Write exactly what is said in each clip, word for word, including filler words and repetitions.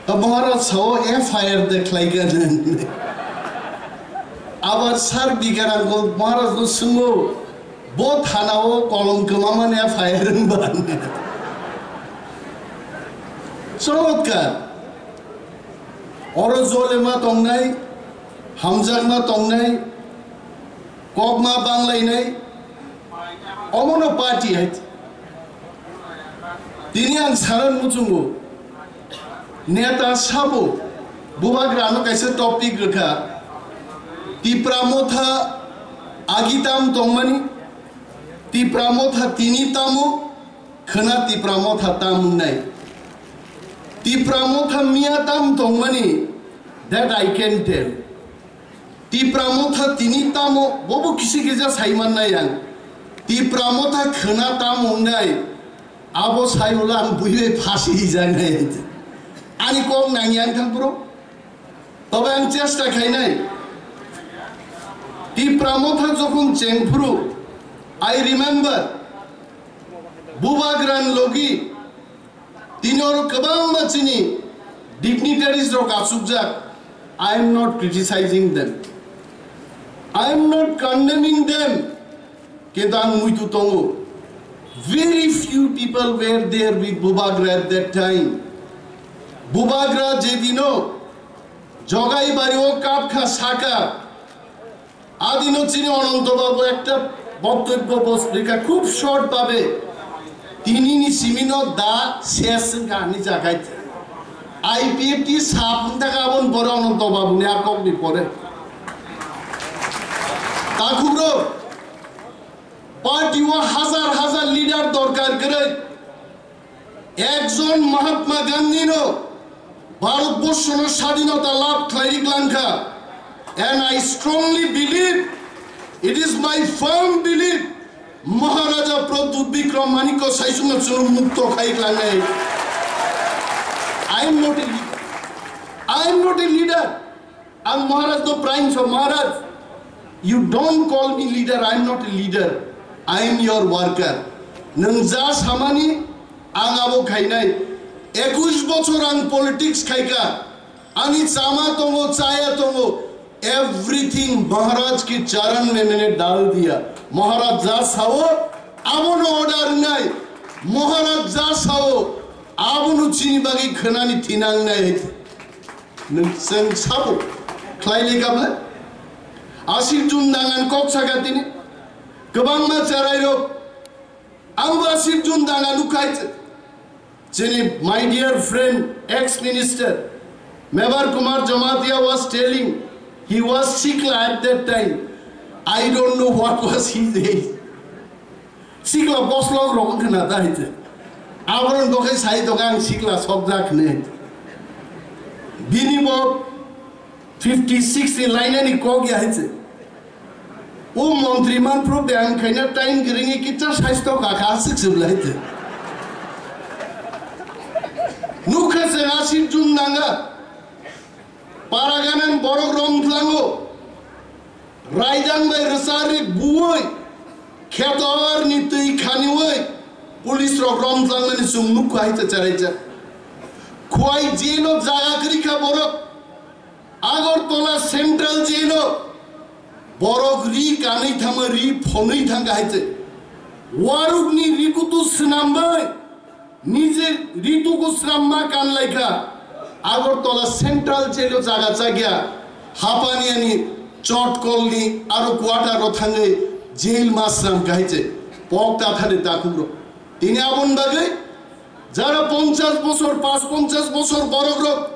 Maharaj sao F I R de khlai gana. Abar sir Bigarang ko Maharaj no sungo, bo thana o kolom kwmamani F I R wngba. Chamatkar. Oro jolema tongnai, hamjakma tongnai, kokma banglainai, omono party hai. Tini ang saran muchungo, neta sabo, bubagrano kaisa topic rwkha, Tipra Motha agi tam tongmani, Tipra Motha tini tamo, khwna Tipra Motha tam wngnai. Tipra Motha miya tam tongmani, that I can tell. Tipra Motha tini tamo, bobo kisi kisa saiman nai ang. Tipra Motha khwna tam wngnai, abo sai ulo ang buibai phasi rijak nai. Ani kok nangya wngkha bro. Tobe ang chesta khainai. Tipra Motha jokhon chengphuru, I remember, Bubagrani logi tini oro kwbangma chini dignitaries rok achukjak. I am not criticizing them. I am not condemning them. Kintu ang muitu tongo. Very few people were there with Bubagra at that time. Bubagra jedino Jogai bari o kapkha saka, adino chini Ononto Babu ekta boktobbo bos-, rikha khub short babe. Tinini simino da ses wngkha ani jagai. I P F T sap wngkha aboni pore Ononto Babuni a kokni pore. Takhuk rok, party o hajar hajar leader dorkar kwrwi. Ekjon Mahatma Gandhino Bharatborshono sadhinota labh khlai riklangkha. And I strongly believe, it is my firm belief, Maharaja Pradyut Bikram Manikya saichungno chwng mukto khai klangnai. I am not a leader. I am not a leader. Ang Maharaj no prime so, Maharaj, you don't call me leader, I am not a leader, I am your worker. Nwng ja samani ang abo khainai. Ekush bochor ang politics khaika, ani chama tongo, chaya tongo, everything Maharaj ki charan mein maine dal diya. Maharaj ja sao, abono order nai. Maharaj ja sao, abono chini bagwi khwnani thinang nai. Nwng chwng sabo khlai le kabla? Aswk jun dangan kok saka tini. Kwbangma cherai rok. Ang bo aswk jun danga nukhai. Chini, my dear friend, ex minister Mebar Kumar Jamatia was telling, he was sikla at that time. I don't know what was his age. Sikla boslok rok wngkha na ta hai se. Abono dokhai sai dokhai ang sikla sokjak hinwi. Bini bo fifty six ni lainani kok ya hai se. O montri manphru beyam khaina time kwrwngwi kitsa saisto kakha aswk se bwlai se. Nukha se aswk jun nanga. Paraganan borok romthlango. Raidang bai rwchari buwi, kheto arni twi khaniwi, police rok romthlang mani chwng nukha hai ta charaijak. Khwai jail o jaga kwrwi kha borok. Agartala Central Jail o borok ri kanwi thangma ri phonwi thangkha hai se. Warukni rikutu swnambai. Nije rituku sramma kanlaikha, Agartala Central Jail o jaga chakya, Hapaniani, Chotkolni, aro quarter o thangwi jail ma sram kahai se, pok ta thani takhuk rok. Tini aboni bagwi jara ponchash bosor, pas ponchash bosor borok rok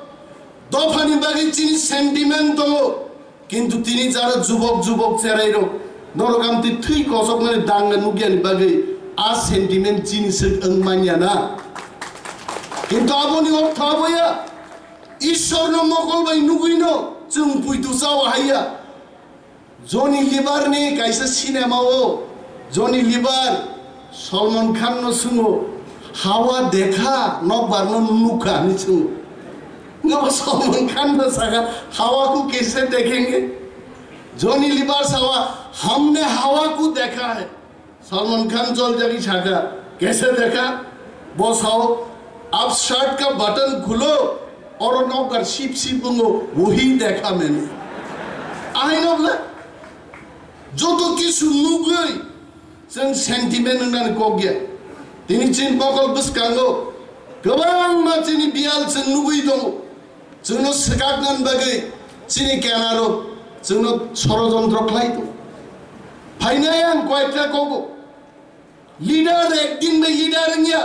dophani bagwi chini sentiment tongo, Kintu tini jara jubok jubok cherai rok norok amtwi thwi kosokmani dangna nukyani bagwi a sentiment chini swk wng manya na. Kintu aboni ortho abo ya, Ishwarno mokol bai nugwino chwng puitu chao hai ya. Johnny Lever ni kaisa cinema o Johnny Lever Salman Khan no swngo, "Hawa dekha, nokbar no nukha," hinwi swngo. Nga bo Salman Khan no saka, "Hawa ko kaise dekhenge?" Johnny Lever sawa, "Humne hawa ko dekha hai." Salman Khan jol jagi saka, "Kaise dekha?" Bo sao, Ab shirt ka button khulo, oro nokbar sip sip bungo, wahi dekha maine. Ahai nokla, joto kisu nugwi, chwng sentiment wngnani kok ya. Tini chini bokol bwskango, kwbangma chini biyal chwng nugwi tongo. Chwngno swkaknani bagwi chini kenarok chwngno sorojontro khlai tongo. Phainai ang koyekta kogo. Leader ekdin bai leader wngya.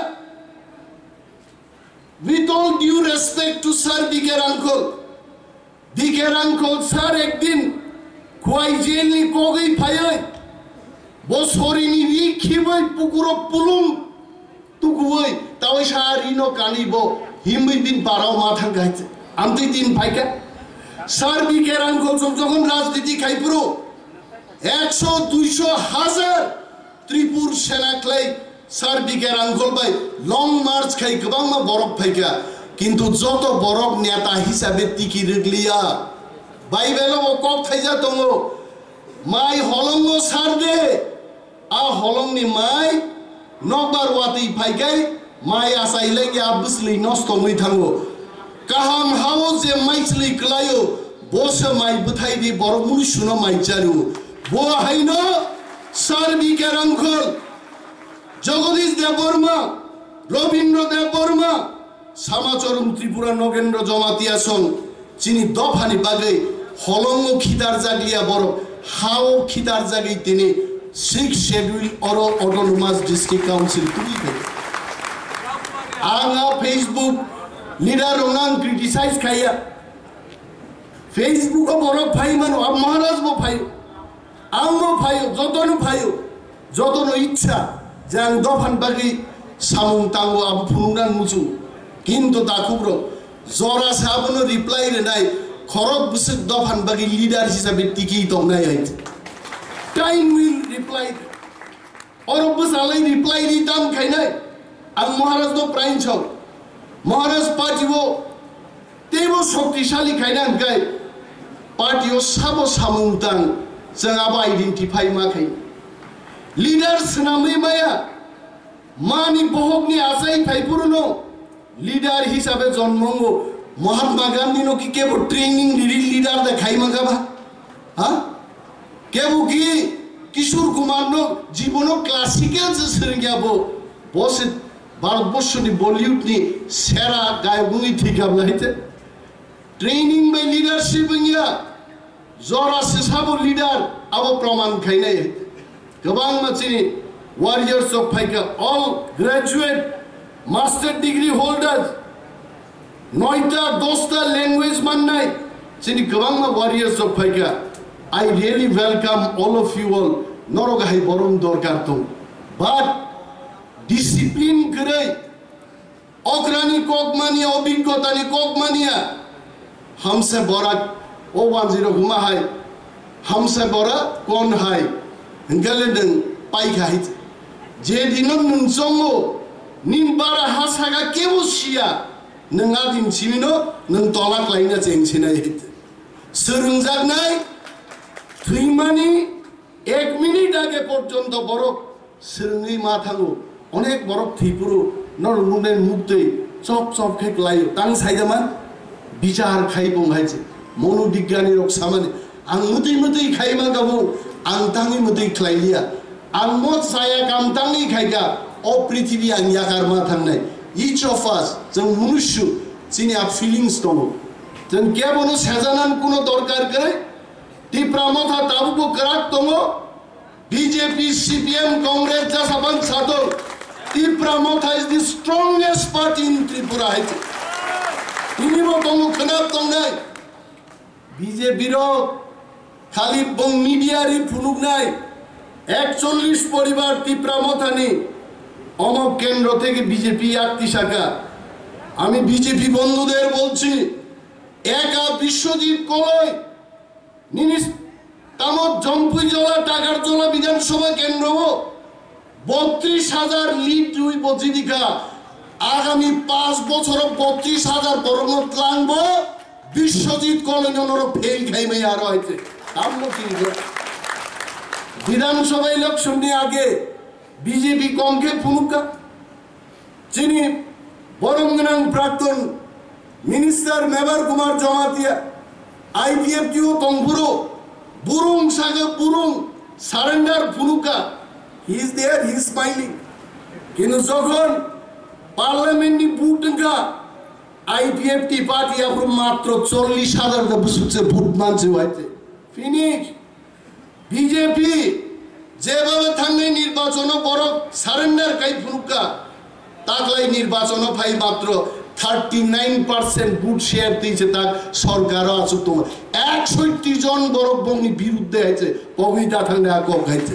With all due respect to Sir B K Rangkhol, B K Rangkhol sir ekdin Khowai jail ni kogwi phaiwi, bo sorini ri khibwi pukuro pulung tukuwi, tawi sa ri no kani bo himwi bin parao ma thang kai. Amtwi din phaikha. Sir B K Rangkhol jok-, jokhon rajniti khai phuru, ekso, duiso, hajar Tripur sena khlai Sir B K Rangkhol bai long march khai kwbangma borok phaikha, kintu joto borok neta hisabe tiki rwgliya. Bible o kok thaija tongo, "Mai holongo sar de, a holongni mai nokbar watwi phaikai, mai achai lai ya bwsli nosto wngwi thango. Kaham hao je maichlwi kwlaio, bo se mai bwthai di borok mui suno mai charu." Bo haino Sir B K Rangkhol, Jagadish Debbarma, Rabindra Debbarma, Samacharan Tripura Nogendra Jamatia song chini dophani bagwi holongo khitar jaglia borok, hao khitar jagwi tini Sixth Schedule oro Autonomous District Council tubui khe. Ang a Facebook leader rok ang criticize khaiya. Facebook o borok phai mano, a Maharaj bo phai. Ang bo phaio, jotono phaio, jotono ichha je ang dophani bagwi samung tango abo phunukna muchung. Kintu takhukrok jora se abono reply rwnai, khorok bwswk dophani bagwi leader hisabe tiki tongnai hai. Time will reply. Oro bwsalai reply ri tam khainai. Ang Maharaj no prain chao. Maharaj party o teibo shoktisali khaina hwnkhe party o sabo samung tang chwng abo identify ma khai. Leader swnamwi maya mani bohokni achai phai phuruno leader hisabe jonmo wngo. Mahatma Gandhi no ki kebo training riri leader da khai ma kha ba? Ha? Kebo ki Kishore Kumar no jibono classical se swrwngya bo. Bo se Bharatborsho ni Bollywood ni sera gayok wngwi thwikha bwlai te. Training bai leadership wngya. Jora se sabo leader abo proman khainai. Kwbangma chini warriors rok phaikha, all graduate, master degree holders, noita, dosta language mannai chini kwbangma warriors rok phaikha. I really welcome all of you all. Norok hai borom dorkar tong. But discipline kwrwi, okrani kok mania, obhiggotani kok mania, hamse bora, o wanjwi rok huma hai, hamse bora kon hai, hingkale nwng paikha hai. Je dino nwng chongo, nin bara ha saka kebo siya, nwng adin simino, nwng tola klaina cheng sinai hai. Swrwngjaknai, thwimani, ek minute age porjonto borok swrwngwi ma thango, onek borok thwi phuru norok nuknai muktwi chop chop khe klaio. Tang saida man bichar khai bung hai se. Monobigyani rok samani, ang mwtwi mwtwi khai ma kabo, ang tangwi mwtwi khlai liya. Ang mo chaya kam tangwi khai kha, o prithibi ang yakar ma thangnai. Each of us, chwng munusyu, chini a feelings tongo. Chwng kebono sejanan kuno dorkar kwrwi. Tipra Motha tabukbo kwrak tongo. B J P, C P M, Congress, Jasapan Sadol. Tipra Motha is the strongest party in Tripura, hai se. Tini bo tongo khwnap tongnai. B J P rok khali bong media ri phunuknai. Ekchollish poribar Tipra Mothani omok kendro theke B J P yakti saka. Ami B J P bondhuder bolchi, eka Biswajit Koloi, nini tamo Jampuijola, Takarjola Bidhan Sabha kendro o bottrish hajar lead rwi bo jidikha. Agami panch bochoro bottrish hajar borokno tlangbo Biswajit Koloino norok fail khaimaya aro hai se. Tambo chini Bidhan Sabha election ni age B J P kom khe phunukha. Chini Borom gwnang Prakton Minister Mebar Kumar Jamatia, I P F T o tongphuru, burung saga burung surrender phunukha. He is there, he is smiling. Kintu jokhon Parliament ni vote wngkha, I P F T party aphuru matro chollish hajar da bwswkse vote manse waite. Finish. B J P jebhabe thangnai nirbachono borok surrender khai phunukha, taklai nirbachono phai matro thirty nine percent vote share twi se tak sorkaro achuk tongo. Eksotti jon borok bongni birudde haise pogwi da thangnai a kok haise.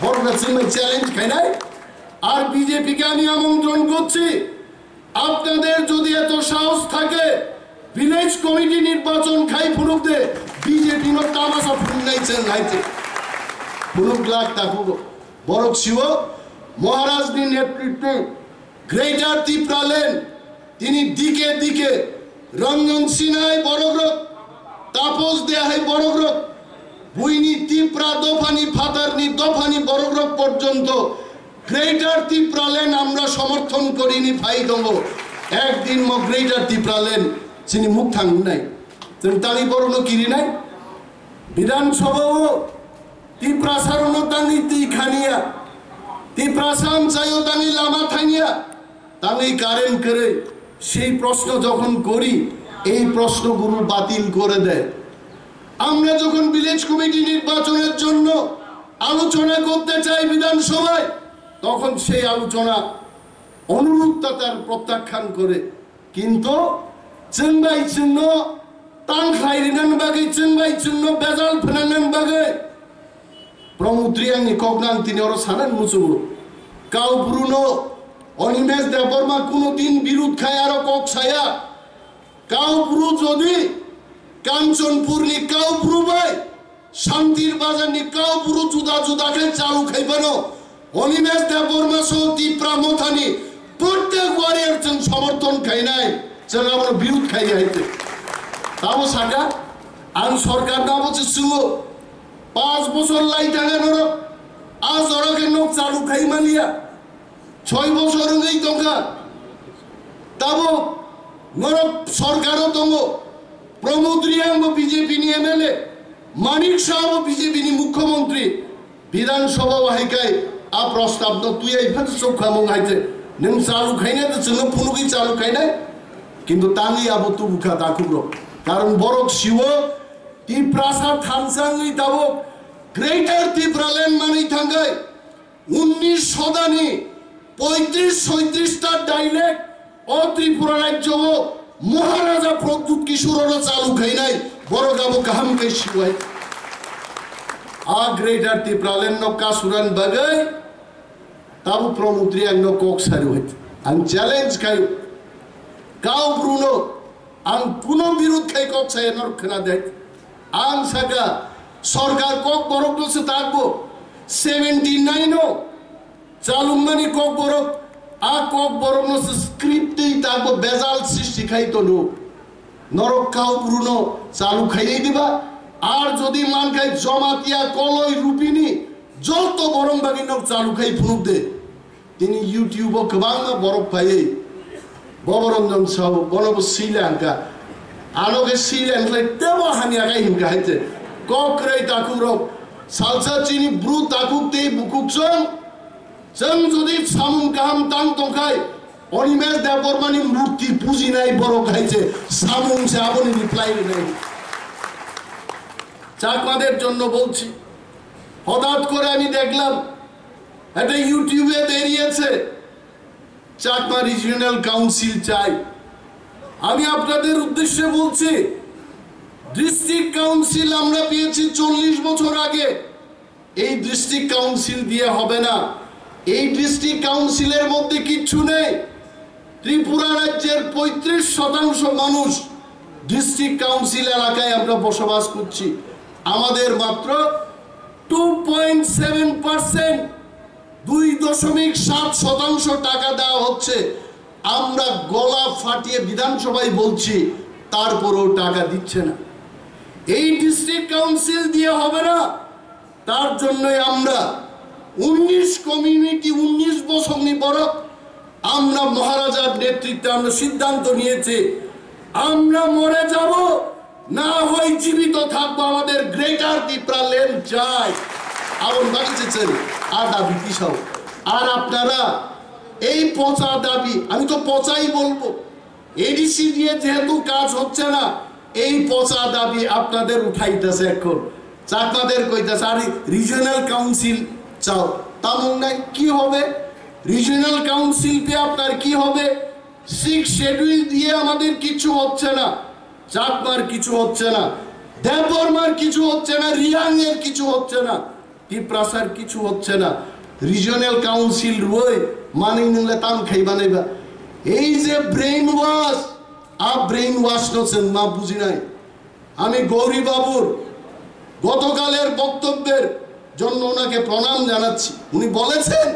Borokno chwngno challenge khainai. Ar B J P ke ami amontron korchi, আপনাদের যদি এত সাহস থাকে, village committee নির্বাচন খাই ফুনুক দে, BJP no তামাশা ফুনুক নাই চেন নাইতে। ফুনুক লাগ তাকুগো। বরক শিব মহারাজ নি নেতৃত্বে গ্রেটার টিপ্রাল্যান্ড তিনি দিকে দিকে রঞ্জন সিনহাই বড়গ্রক, তাপস দেহাই বড়গ্রক, বুইনি টিপ্রা দফানি ফাতারনি দফানি বড়গ্রক পর্যন্ত গ্রেটার টিপ্রাল্যান্ড আমরা সমর্থন করিনি ফাই দঙ্গো। একদিন মো গ্রেটার টিপ্রাল্যান্ড চিনি মুখ থাং নাই। Chwng tangwi borokno kirinai. Bidhan Sabha o Tiprasa rokno tangwi twi khaniya. Tiprasa amchaio tangwi lama thangya. Tangwi current kwrwi. সেই প্রশ্ন যখন করি, এই প্রশ্নগুলো বাতিল করে দেয়। আমরা যখন ভিলেজ কমিটি নির্বাচনের জন্য আলোচনা করতে চাই বিধানসভায়, তখন সেই আলোচনা অনুরোধটা তার প্রত্যাখ্যান করে। কিন্তু chwng bai chwngno tang khlai rinani bagwi, chwng bai chwngno bejal phnangnani bagwi Pramod Reang ni kok nang tini oro sanani muchungo. Kau Bruno Animesh Debbarma kuno din birud khai aro kok saya. Kau Bru jodi Kanchanpur ni Kau Bru bai Shantir Bazar ni Kau Bru juda juda khe chalu khai phano Animesh Debbarma so Tipra Mothani prottek warrior chwng somorthon khainai, chwng abono birud khainai hai tei. Tamo saka, ang sorkar no abo se swungo, panch bochor lai thangkha norok, a jora khe nok chalu khai manliya, choi bochor wngwi tongkha, tamo norok sorkar o tongo, Pramod Reang bo B J P ni M L A, Manik Saha bo B J P ni mukhyamantri, Bidhan Sabha o hai khai a prostab no twi ai phan chukha mung hai je. Nwng chalu khaina de chwngno phunugwi chalu khainai. Kintu tangwi abo tubu kha takhuk rok. Karon borok siwo Tiprasa thansa wngwi tabuk Greater Tipraland manwi thangkhai. Unnish shodani poitris soitris ta dialect o Tripura rajyo o Maharaja Pradyut Kishore oro chalu khainai, borok abo kaham khe siwai. A Greater Tipraland no kasuran bagwi tabo Pramod Reang no kok sari wai. Ang challenge khayo. Kau Bruno, ang kuno birud khai kok saya nor khna de. Ang saka sorkar kok borok no se takbo. Seventy nine o Chalungmani kokborok, a kokborokno se script twi takbo bejal srishti khai tono. Norok kau bruno chalu khainai diba? Ar jodi mankhai Jamatia, Koloi, Rupini joto borok bagwi nok chalu khai phunuk de. Tini YouTube o kwbangma borok phaiwi Boboranjan sao, bono bo sila hwnka. Ano khe sila hwnkhai tebo hamya khai hwnka hai te. Kok kwrwi takhuk rok. Salsa chini bru takhuk tei bukhuk chwng. Chwng jodi samung kaham tang tongkhai, Animesh Debbarmani murti pujinai borok hai se samung se aboni reply rinai. চাকমাদের জন্য বলছি, হঠাৎ করে আমি দেখলাম একটা YouTube-এ বেরিয়েছে চাকমা রিজিওনাল কাউন্সিল চাই। আমি আপনাদের উদ্দেশ্যে বলছি, ডিস্ট্রিক্ট কাউন্সিল আমরা পেয়েছি চল্লিশ বছর আগে, এই ডিস্ট্রিক্ট কাউন্সিল দিয়ে হবে না। এই ডিস্ট্রিক্ট কাউন্সিলের মধ্যে কিচ্ছু নেই। ত্রিপুরা রাজ্যের পঁয়ত্রিশ শতাংশ মানুষ ডিস্ট্রিক্ট কাউন্সিল এলাকায় আমরা বসবাস করছি। আমাদের মাত্র টু পয়েন্ট সেভেন পার্সেন্ট, দুই দশমিক সাত শতাংশ টাকা দেওয়া হচ্ছে। আমরা গলা ফাটিয়ে বিধানসভায় বলছি, তারপরেও টাকা দিচ্ছে না। এই ডিস্ট্রিক্ট কাউন্সিল দিয়ে হবে না। তার জন্যই আমরা উনিশ কমিউনিটি, উনিশ বছরনি বড় আমরা মহারাজার নেতৃত্বে আমরা সিদ্ধান্ত নিয়েছি, আমরা মরে যাব, না হয় জীবিত থাকবো, আমাদের গ্রেটার টিপ্রা ল্যান্ড চাই। Aboni bagwi se chwng a dabi tisao. Ar apnara ei pocha dabi, ami to pochai bolbo, ADC দিয়ে যেহেতু কাজ হচ্ছে না, এই পচা দাবি আপনাদের উঠাইতেছে এখন। চাকমাদের কইতেছে, আরে রিজিওনাল কাউন্সিল চাও, তেমন নাই, কি হবে? রিজিওনাল কাউন্সিল পেয়ে আপনার কি হবে? সিক্স শিডিউল দিয়ে আমাদের কিছু হচ্ছে না, চাকমার কিছু হচ্ছে না, দেববর্মার কিছু হচ্ছে না, রিয়াং এর কিছু হচ্ছে না। টিপ্রাসার কিছু হচ্ছে না। রিজিওনাল কাউন্সিল রুই মানি নিলে তাম খাইবা নাইবা। এই যে ব্রেইন ওয়াশ, আ ব্রেইন ওয়াশ নো চেন মা বুঝি নাই। আমি গৌরী বাবুর গতকালের বক্তব্যের জন্য ওনাকে প্রণাম জানাচ্ছি। উনি বলেছেন,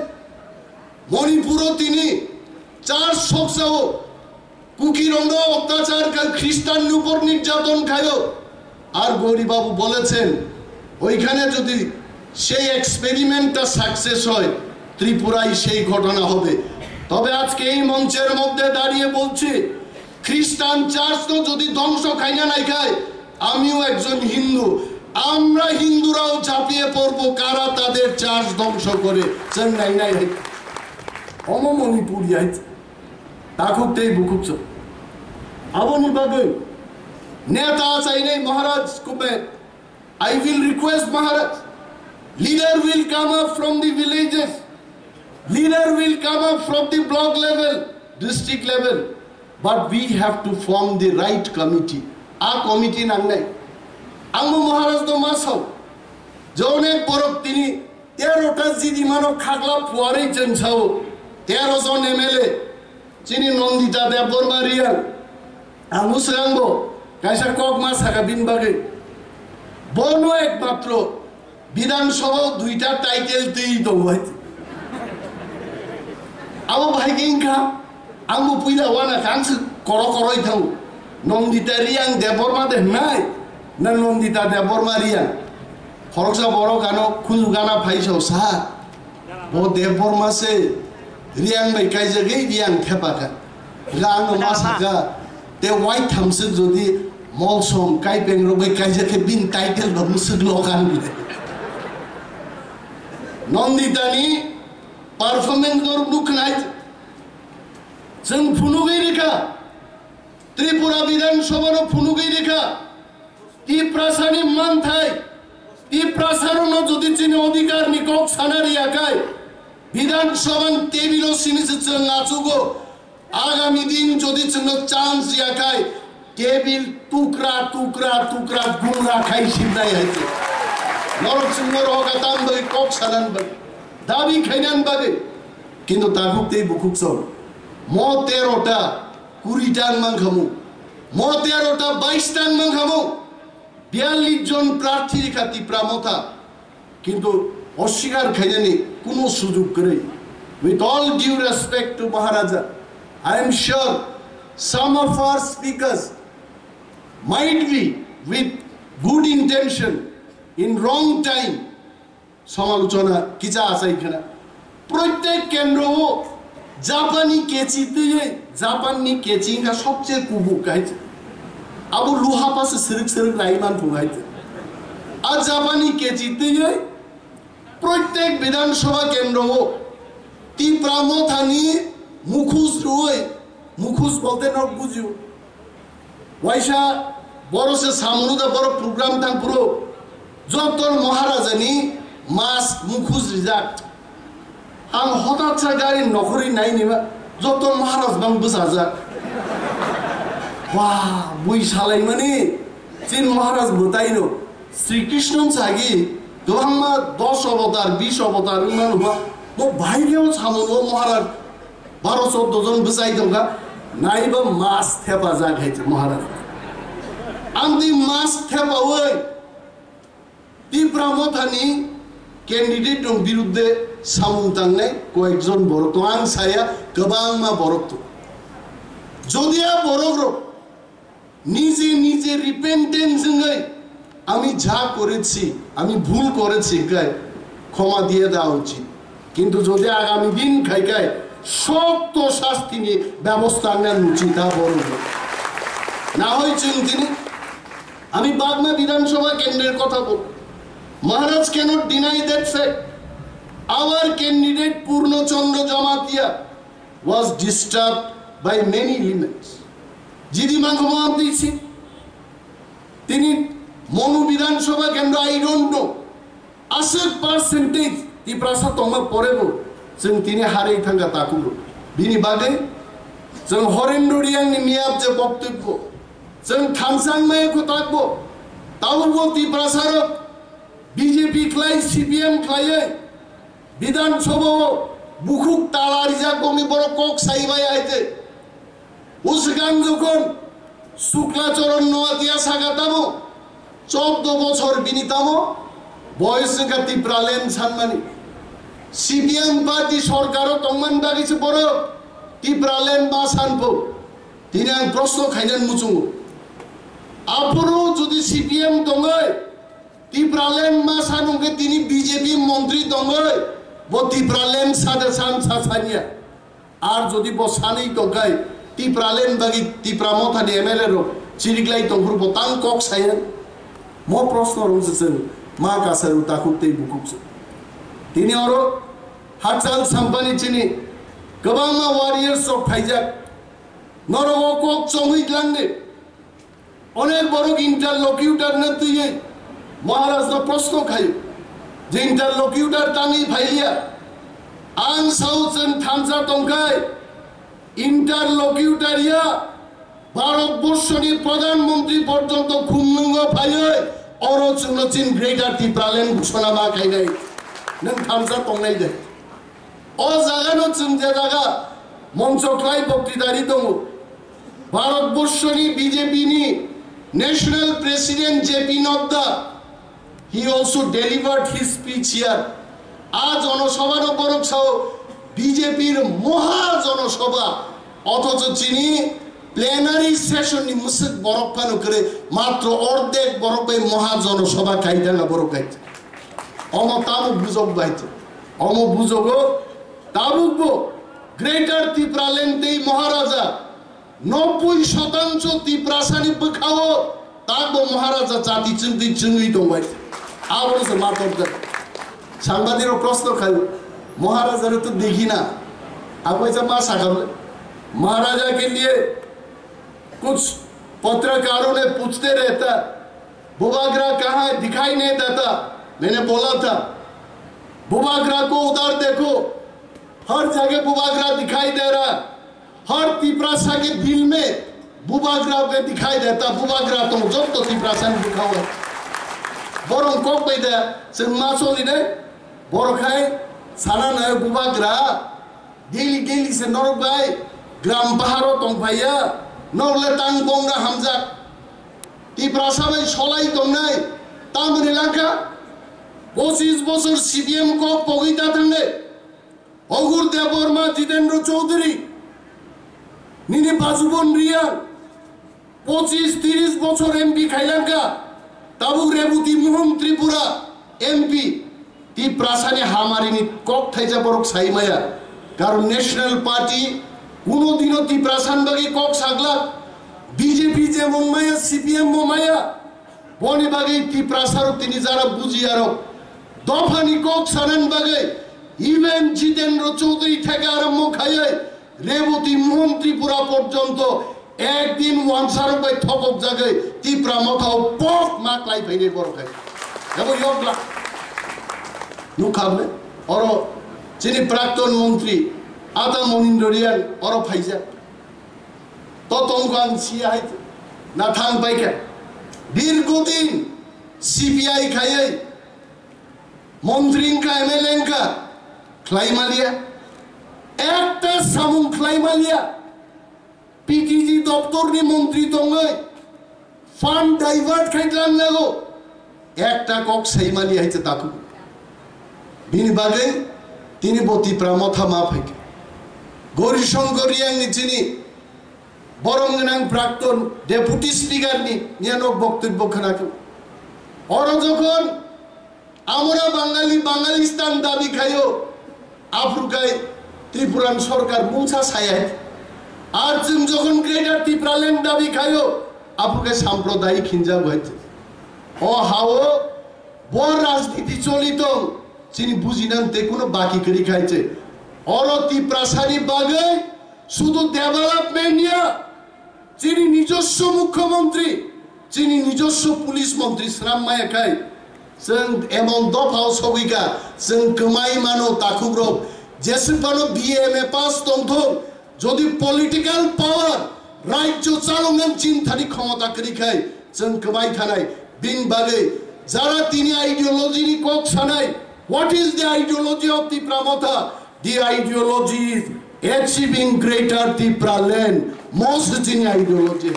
মণিপুরও তিনি চার সপ্তাহ কুকিরঙ্গ অত্যাচার, খ্রিস্টান উপর নির্যাতন খায়। আর গৌরী বাবু বলেছেন, ওইখানে যদি সেই এক্সপেরিমেন্টটা সাকসেস হয়, ত্রিপুরায় সেই ঘটনা হবে। তবে আজকে এই মঞ্চের মধ্যে দাঁড়িয়ে বলছি, খ্রিস্টান চার্চ তো যদি ধ্বংস খাই না নাই খায়, আমিও একজন হিন্দু, আমরা হিন্দুরাও ঝাঁপিয়ে পড়বো কারা তাদের চার্চ ধ্বংস করে। চেন্নাই নাই, অম মণিপুর ইয়াই। Takhuk tei bukhuk chwng. Aboni bagwi neta chainai Maharaj kume. I will request Maharaj, leader will come up from the villages, leader will come up from the block level, district level, but we have to form the right committee. A committee nangnai. Ang bo Maharaj no ma sao, je onek borok tini Tero ta jidi mano khagla puarwi chwng sao, tero jon M L A, chini Nandita Debbarma Reang, ang swkang bo kaisa kok ma saka bini bagwi. Bono ekmatro Bidhan Sabha o duita title twi tongo hai. Abo bahai khe wngkha, ang bo puila wana khe ang se koro koroi thango. Nandita Reang Debbarma de hnai, na Nandita Debbarma Reang. Khoroksa borok ano khunju gana phai sao, "Sir, bo Debbarma se Reang bai kaijagwi Reang thepakha." Hwnkhe ano ma sakha, "Te wai thamswk jodi Molsom Kaipeng rok bai kaijak khe bini title bo mwswk lokan." Nandita ni performance norok nukhnai, chwng phunugwi rikha. Tripura Bidhan Sabha no phunugwi rikha, Tiprasa ni manthai, Tiprasa rok no jodi chini odhikar ni kok sana riya khai, Bidhan Sabha ni table o sini se chwng achugo, agami din jodi chwng no chance riya khai, table tukra, tukra, tukra, gumra khai sibnai hai se. Norok chwng no rohoka tam bagwi kok sanan bagwi, dabi khainan bagwi. Kintu takhuk tei bukhuk chwng mo tero ta kuri ta wng mankha mung, mo tero ta bais ta wng mankha mung, biyallis jon prarthi rikha Tipra Motha, kintu oswikar khainani kuno sujug kwrwi. With all due respect to Maharaja, I am sure some of our speakers might be with good intention in wrong time সমালোচনা কিচা আচাই khana. Protek kendro o Japanni kechi twiwi, Japanni kechi wngkha sobche kubuk kahai. Abo luha pase srwk srwk rai man thung hai. A Japanni kechi twiwi protek Bidhan Sabha kendro o Tipra Mothani mukhus rwui, mukhus bolte nok bujio. Waisa boro se samung da boro program thang phuru joto Maharajani mas mukhus rijak. Ang hotat sa gari nokhori nai ni ba joto Maharaj bang bwsajak. Wah, bui salai mani chin Maharaj bwtai no Sri Krishna sagi dobangma dos avatar, bis avatar wngma numa bo bhai reo samung o Maharaj baro choddo jon bwchai tongkha, naiba mas thepajak hai se Maharaj. Amtwi mas thepaui Tipra Mothani candidate rok birudde samung tangnai koyekjon borok tong, ang saya kwbangma borok tong. Jodi a borok rok নিজে নিজে রিপেন্টেন্স হয়ে আমি যা করেছি, আমি ভুল করেছি, গায় ক্ষমা দিয়ে দেওয়া উচিত। কিন্তু যদি আগামী দিন খাইকায় শক্ত শাস্তিনি ব্যবস্থা নেন উচিত, তা বড়। না হয় চিন্তিনি আমি বাগমা বিধানসভা কেন্দ্রের কথা বলব। Maharaj cannot deny that fact. Our candidate Purno Chandra Jamatia was disturbed by many elements. Jidi mangkoma amtisi. Tini Monu Bidhan Sabha Kendra, I don't know. Aswk percentage Tiprasa tongma porebo chwng tini harwi thangkha takugo. Bini bagwi chwng Horendra Riyangni miyap je boktwibbo, chwng thamsang maya kwtakbo, tabukbo Tiprasarok B J P khlai, C P M khlaiwi Bidhan Sabha o bukhuk tala rijak bongni borok kok sai maya hai tei. O swkang jokhon Shukla Charan Noatia saka tamo, chobdo bochor bini tamo, boyos wngkha Tipraland sanmani. C P M party sorkaro tongmani bagwi se borok Tipraland ma sanpho. Tini ang proshno khainani muchungo. Aphuru jodi C P M tongwi Tipraland ma san wngkhe tini B J P montri tongwi bo Tipraland sade san sa sanya. Ar jodi bo sanwi tongkhai, Tipraland bagwi Tipra mothani M L A rok chiriklai tongphuru bo tang kok saya? Mo proshno rok se chwng ma kasai o takhuk tei bukhuk se. Tini oro Hachal Sampani chini kwbangma warriors rok phaijak. Norok o kok chongwi glangdi. Onek borok interlocutor no twiwi Maharaj no proshno khaio je interlocutor tangwi phailiya. Ang sao chwng thansa tongkhai interlocutor ya Bharat borshoni Pradhan Mantri porjonto khumnungo phaiwi oro chwngno chin Greater Tipraland ghoshona ma khainai. Nwng thansa tongnai de. O jagano chwng je jaga moncho khlai boktwitari tongo, Bharat borshoni B J P ni National President J P Nadda, he also delivered his speech here. A jonosabha no borok sao B J P r moha jonosabha, othocho chini plenary session ni mwswk borok phano kwrwi, matro ordek borok bai moha jonosabha khai thangna borok khai. Omo tamo bujok bai. Omo bujogo tabukbo Greater Tipraland tei Maharaja nobboi shotangsho Tiprasani bwkhao takbo Maharaja chati chwngtwi chwngwi tongbai. Abono se ma tongkha. Sangbadirok proshno khai, Maharaja re to dekhi na. Apaisa ma sakha, Maharaja ke liye kuch patrakaron ne puchte rehta, Bubagra kaha hai, dikhai nahi deta? Maine bola tha, Bubagra ko udhar dekho, har jagah Bubagra dikhai de raha, har Tiprasa ke dil mein Bubagra bhi dikhai deta, Bubagra to jotto Tiprasa ni bwkhao. Borok kok bai de, chwng ma choli de, borok hai sana nai Bubagra. Daily, daily se norok bai gram baharo tongphaiya, norok le tang bongra hamjak. Tiprasa bai solai tongnai, tamoni langkha, pochis bochor C P M kok pogwi ta thangnai. Ogur Debbarma, Jitendra Chaudhary, nini Bajubon Riyang, pochis tris bochor M P khailangkha, tabuk Reboti Mohon Tripura M P, Tiprasani hamarini kok thaisa borok sai maya. Karon National Party kuno dino Tiprasan bagwi kok saglak, B J P jemon maya, C P M bo maya. Boni bagwi Tiprasarok tini jara bujiyarok dophani kok sanan bagwi even Jitendra Chaudhary theke arombo khaiwi Reboti Mohon Tripura porjonto ekdin wansarok bai thokok jagwi Tipra mothao pok ma klai phainai borok hai. Ebo yokla nukha hwnwi oro chini prakton montri Ata Monindorian oro phaijak. To tongkho ang siya hai na thang paikha. Dirgodin C P I khaiwi montri wngkha, M L A wngkha, khlai maliya. Ekta samung khlai maliya. P T G doptorni montri tongwi fund divert khai tlang nago. Ekta kok saimani hai se takhuk. Bini bagwi tini bo Tipra motha ma phaikha. Gauri Shankar Riyangni chini borom gwnang prakton deputy speaker ni niyano boktobbo khwnakhe. Oro jokhon Amora Bangali, Bangalistan dabi khayo, aphuru khai Tripura ni sorkar mungsa saya. Ar chwng jokhon Greater Tipraland dabi khaio, aphuru khe sampradayik hinjago hai. O hao bo rajniti choli tong, chini bujinani tei kuno baki kwrwi khai se. Oro Tiprasani bagwi sudu development ya, chini nijoswo mukhyamantri, chini nijoswo police mantri swnam maya khai, chwng emon dophao sogwi kha, chwng kwmai mano takhukrok, jeswk phano B A M A pass tongthok, jodi political power, rajyo chaloknani chinthani khomota kwrwi khai, chwng kwmai thanai. Bini bagwi jara tini ideology ni kok sanai, what is the ideology of Tipra Motha? The ideology is achieving Greater Tipraland. Most chini ideology.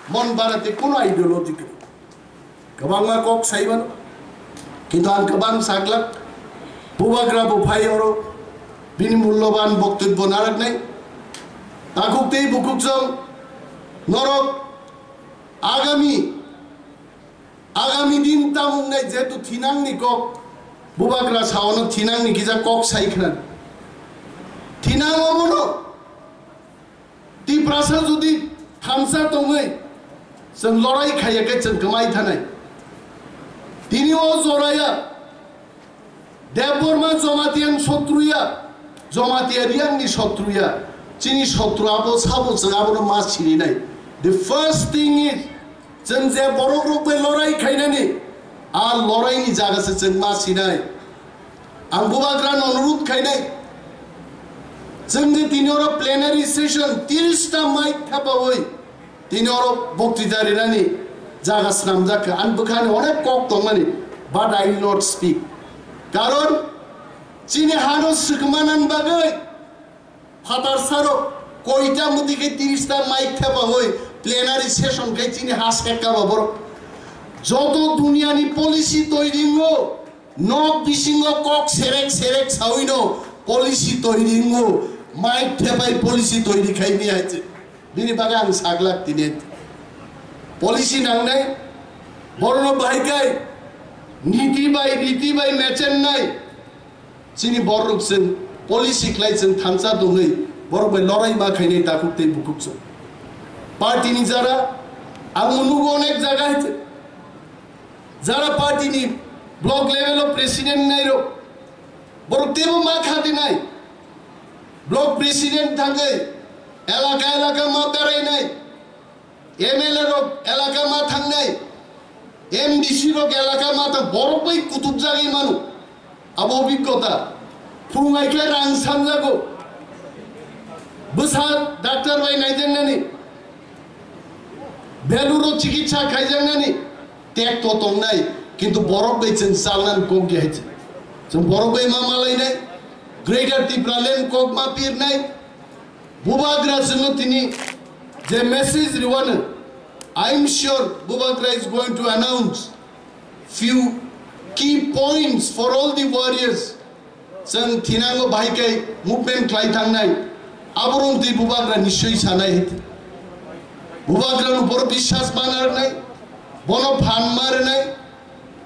Mon barate kuno ideology kwrwi. Kwbangma kok sai mano. Kintu ang kwbang saglak. Bubagra bo phai oro. Bini mulloban boktobbo naraknai. Takhuk tei bukhuk song norok agami, agami din tamung nai jehetu thinangni kok. Bubagra saono thinangni kisa kok sai khna. Thinang omono. Tiprasa jodi thansa tongwi chwng lorai khaiya khe chwng kwmai thanai. Tini o joraya Debbarma Jamatia ni sotruya, Jamatia Riang ni sotruya, chini sotru abo sabo chwng abono ma sininai. The first thing is, chwng je borok rok bai lorai khainani, a lorai ni jaga se chwng ma sinai. Ang bubagra no onurudh khainai, chwng je tini oro plenary session tiris ta mic thepawi tini oro boktwita rinani jaga snamjak kha. Ang bwkhani onek kok tongmani, but I will not speak. Karon chini hano swkmanani bagwi phatar sarok koita mwtwi khe tiris ta mic thepawi plenary session khai chini ha sekka ba borok. Joto duniani policy toiringo, nok bisingo kok serek serek sawino policy toiringo, mic thepai policy toiri khaini hai se. Bini bagwi ang saglak tini policy nangnai, borno bahai kai niti bai riti bai mechennai. Chini borok chwng policy khlai chwng thansa tongwi borok bai lorai ma khainai takhuk tei bukhuk chwng. Party ni jara ang nugo onek jaga hai chwng. Jara party ni block level o president nai rok borok tebo ma khatinai. Block president thangwi elaka elaka ma berainai. M L A rok elaka ma thangnai, M D C rok elaka ma thang, borok bai kutubjagwi mano. Abo obhiggota. Phungai khe rang sanjago. Bwsa doctor bai naijaknani, beluro chikitsa khaijaknani, tek to tongnai, kintu borok bai chwng chalnani kok di hai chwng. Chwng borok bai ma malainai, Greater Tipraland kok ma pirnai, Bubagra chwngno tini je message rwano, I am sure Bubagra is going to announce few key points for all the warriors. Chwng thinango bahai khe movement khlai thangnai, aborok twi Bubagra nischoi sanai. Bubagra no boro biswas ma narnai, bono phan ma rwnai,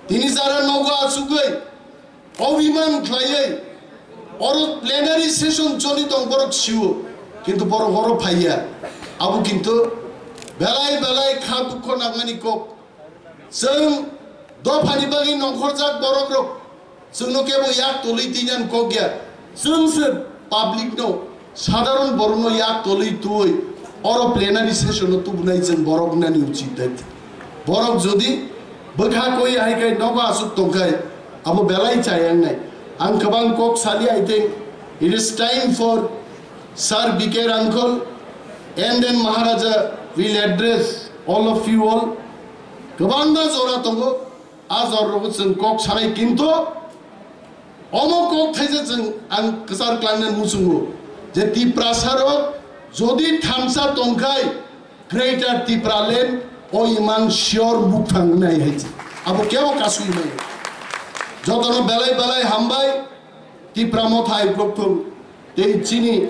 tini jara nogo achugwi obhiman khlaiwi oro plenary session choli tong borok sio, kintu borok oro phaiya. Abo kintu belai belai kha dukho nangmani kok. Chwng dophani bagwi nongkhorjak borok rok chwngno kebo yak tolwi twinan kok ya. Chwng se public no, sadharon borok no yak tolwi twi oro plenary session no tubunai chwng borok nani uchit dai. Borok jodi bwkha koi hai kai nogo asuk tongkhai, abo belai chayang nai. Ang kwbang kok sali, I think it is time for Sir B K Rangkhol and then Maharaja will address all of you all. Kwbangma jora tongo, a jora rogo chwng kok sanai, kintu omo kok thaisa chwng ang kwchar klangnani muchungo je Tiprasa rok jodi thansa tongkhai, Greater Tipraland o imang sure mukthang nai hai se. Abo kebo kasui mai. Jotono belai belai hambai, Tipra Motha hai Prothom tei chini